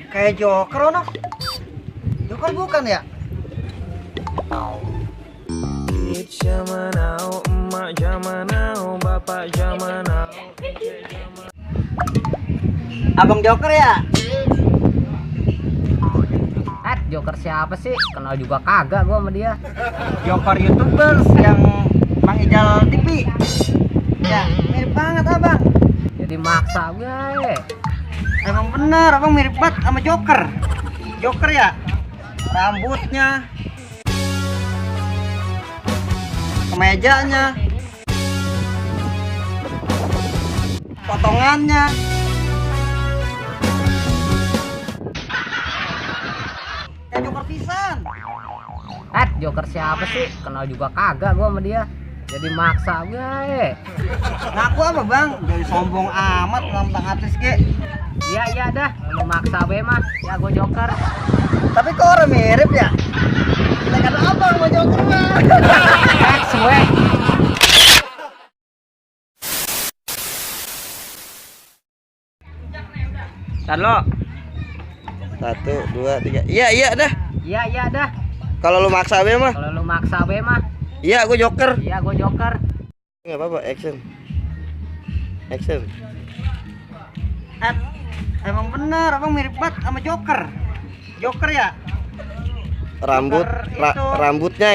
Kayak Joker no. Joker bukan ya? Zaman now, emak zaman now, bapak zaman now. Abang Joker ya? Joker siapa sih? Kenal juga kagak gua sama dia. Joker YouTubers yang Bang Ijal TV. Ya, mirip banget abang. Jadi maksa gue. Emang bener, abang mirip banget sama Joker. Joker ya? Rambutnya, kemejanya, potongannya. Kayak Joker pisan. Joker siapa sih? Kenal juga kagak gua sama dia. Jadi maksa gue. Ngaku apa bang? Jadi sombong amat tentang artis ge. Iya dah, lu maksa be mah. Ya gua Joker. Tapi kok orang mirip ya? Kita kan abang sama Joker mah. Suwe. Tar lo. 1, 2, 3. Iya dah. Iya dah. Kalau lu maksa be mah. Kalau lu maksa be mah. Iya, gue Joker. Iya gua Joker. Enggak apa-apa, action. Action. Emang bener, abang mirip banget sama Joker. Joker ya? Rambut, Joker itu. rambutnya